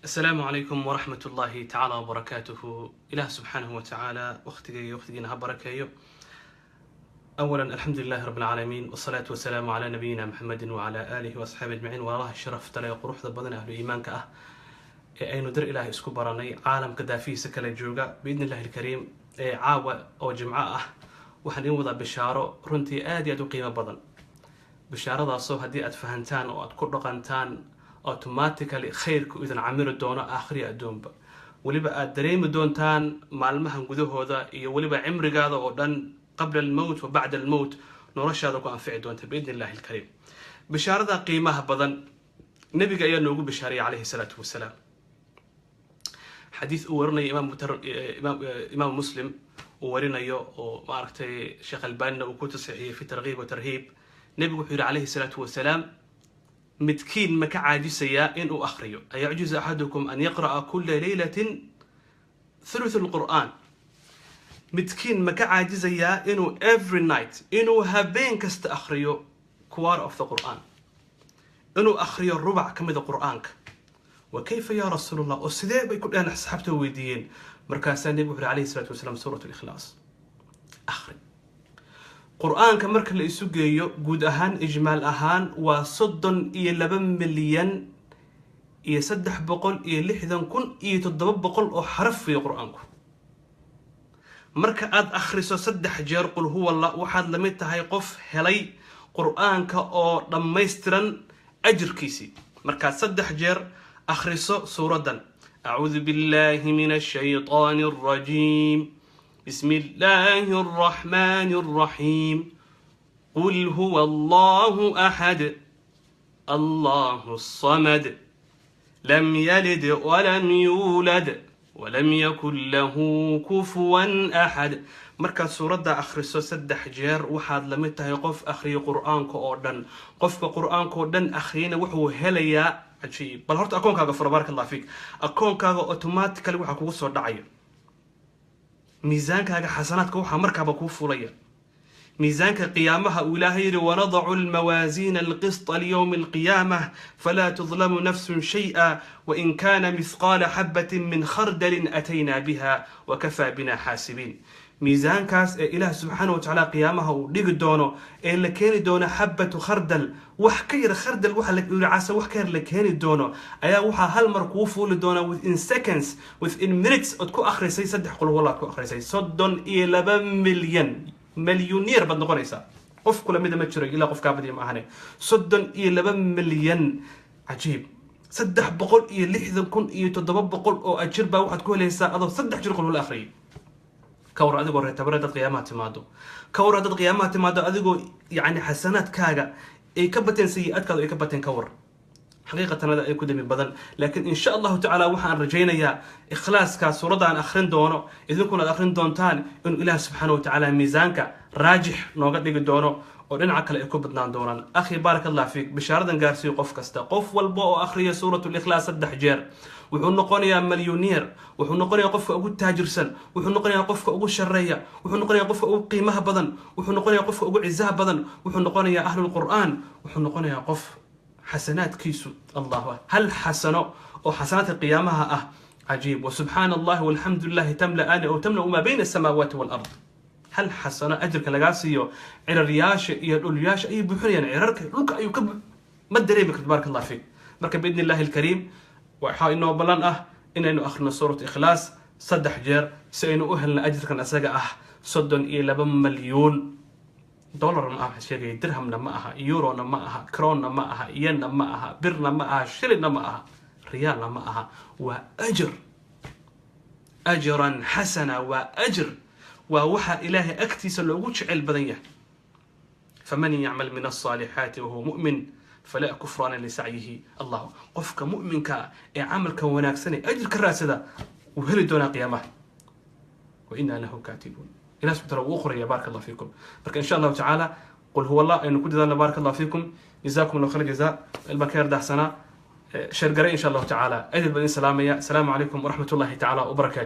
Asalaamu calaykum waraxmat ullaahi tacaala wabarakaatuhu. Ilaah subxaanahu watacaala waqhtigayga waqhtigiina ha barakeeyo. Awalan, alxamdu lilahi rabbi alcaalamiin, wasalaatu wasalaamu calaa nabiyina Muxamedin wacalaa aalihi waasxaabi ajmaciin. Walaalaha sharafta leh ee quruxda badan, ahlu iimaanka ah ee aynu dar Ilaahay isku baranay, caalamka daafihiisa kala jooga, biidni illahi alkariim, ee caawa oo jimco ah waxaan iin wadaa bishaaro runtii aad iyo aad u qiimo badan. Bishaaradaasoo haddii aad fahantaan oo aad ku dhaqantaan, automatically khayrku idin camiri doono aakhriya adduunba. Weliba aad dareemi doontaan maalmahan gudahooda iyo weliba cimrigaada oo dhan, qabla almowt wa bacda almowt, noloshaada ku anfici doonta biidni illahi alkariim. Bishaarada qiimaha badan nebiga ayaa noogu bishaariyay calayhi salaatu wasalaam. Xadiis uu warinaya Imaam Muslim uu warinayo, oo maaragtay Sheekh Albanina uu ku tasxiixiyey fi targhiib wa tarhiib, nebigu wuxuu yihi calayhi salaatu wasalaam: "Midkiin ma ka caajisayaa inuu akhriyo? Ayacjuzu axadukum an yaqra'a kula laylatin thuluth lqur'aan?" Midkiin ma ka caajisayaa inuu every night, inuu habeen kasta akhriyo quarter of the Qur'an, inuu akhriyo rubac ka mida Qur'aanka? "Wa kayfa ya rasuul Allah?" Oo sidee bay ku dheheen, asxaabta weydiiyeen. Markaasaa nebigu wuxu alayhi salaatu wasalaam: "Suurat Likhlaas akhri." Qur-aanka marka la isu geeyo guud ahaan, ijmaal ahaan, waa 32,360,700 oo xaraf weeye qur-aanku. Marka aada akhriso saddex jeer Qul huwa Allah, waxaad la mid tahay qof helay qur-aanka oo dhammaystiran ajirkiisii. Markaad saddex jeer akhriso suuraddan: acuudu billahi min ashaytaani alrajiim, bismi illaahi alraxmaani alraxiim, qul huwa Allahu axad, Allahu samad, lam yalid walam yuulad walam yakun lahu kufuwan axad. Markaad suuradda akhriso saddex jeer, waxaad la mid tahay qof akhriyo qur-aanka oo dhan. Qofka qur-aanka oo dhan akhriyana wuxuu helayaa, cajiib. Bal horta akoonkaaga furo, baaraka Allah fiik. Akoonkaaga automatically waxaa kugu soo dhacaya miisaankaaga xasanaadka, waxaa markaaba kuu fulaya miisaanka qiyaamaha uu Ilaahay yihi: "Wanadacu almawaasiina alqisطa liyowmi alqiyaamah, falaa tudlamu nafsun shayئa, wain kana mithqaala xabatin min khardalin ataynaa biha, wakafaa bina xaasibiin." Miisaankaas ee Ilaah subxaana wa tacaala qiyaamaha uu dhigi doono, ee la keeni doono xabatu khardal, wax ka yar khardal, waxa la casa wax ka yar la keeni doono, ayaa waxaa hal mar kuu fuuli doona within seconds, within minutes, ood ku akhrisay saddex Qul huwa, aad ku akhrisay 32 milyan. Milyuneer baad noqonaysaa. Qof kula mida ma jiro ilaa qof kaa badiya ma ahane. 32 milyan, cajiib. 360,700 oo ajir baa waxaad ku helaysaa adoo saddex jir Qul huwa akhriyay. Ka war adigoo reetabare dad qiyaamaha timaado? Ka war dad qiyaamaha timaado adigoo yacni xasanaadkaaga ay ka bateen sayi-aadkaadu ay ka bateen? Ka war? Xaqiiqatan ada ay ku dami badan, laakiin insha Allahu tacaala waxaan rajaynayaa ikhlaaska suuradda aan akhrin doono, idinkuna aad akhrin doontaan, inuu Ilaah subxaana wa tacaala miisaanka raajix nooga dhigi doono oo dhinaca kale ay ku badnaan doonaan. Akhi, baaraka Allah fiik, bishaaradan gaarsiiyo qof kasta. Qof walba oo akhriya Suurat Likhlaas saddex jeer wuxuu noqonayaa milyuneer, wuxuu noqonayaa qofka ugu taajirsan, wuxuu noqonayaa qofka ugu shareeya, wuxuu noqonayaa qofka ugu qiimaha badan, wuxuu noqonayaa qofka ugu cizaha badan, wuxuu noqonayaa ahlulqur'aan, wuxuu noqonayaa qof xasanaadkiisu, Allahu, hal xasano oo xasanaadka qiyaamaha ah, cajiib. Wasubxaana Allahi walxamdu lilahi tamla'aani aw tamla'u maa bayna asamaawaati walard. Hal xasano ajirka lagaa siiyo, ciraryaasha iyo dhulyaasha ayay buuxinayaan. Cirarka dhulka ayuu ka ma dareemi karto, baaraka Allah fiik. Marka biidni illahi alkariim waxaa inoo ballan ah inaynu akhrino Suurat Ikhlaas saddex jeer si aynu u helno ajirkan asaga ah. 32 malyuun dollar ma aha waxaan sheegaya, dirhamna ma aha, eurona ma aha, kronna ma aha, yenna ma aha, birna ma aha, shilinna ma aha, riyaalna ma aha. Waa ajir, ajran xasana, waa ajir, waa waxa Ilaahay agtiisa loogu jecel badan yahay. Faman yacmal min alصaalixaati wahuwa mu'min falaa kufraana lisacyihi. Allah, qofka mu'minka ee camalka wanaagsan ee ajir ka raadsada wuu heli doonaa qiyaamaha. Wa inaa lahu kaatibuun, Ilah subxana wuu qoraya. Baaraka Allah fiikum. Marka insha Allahu tacaala Qul huwa Allah aynu ku dadaalna. Baaraka Allah fiikum, jazaakum Allah khayr jazaa. Ilma ka yar daahsanaa share garay insha Allahu tacaala. Aad baan idin salaamaya. Asalaamu calaykum waraxmat ullahi tacaala wabarakaatu.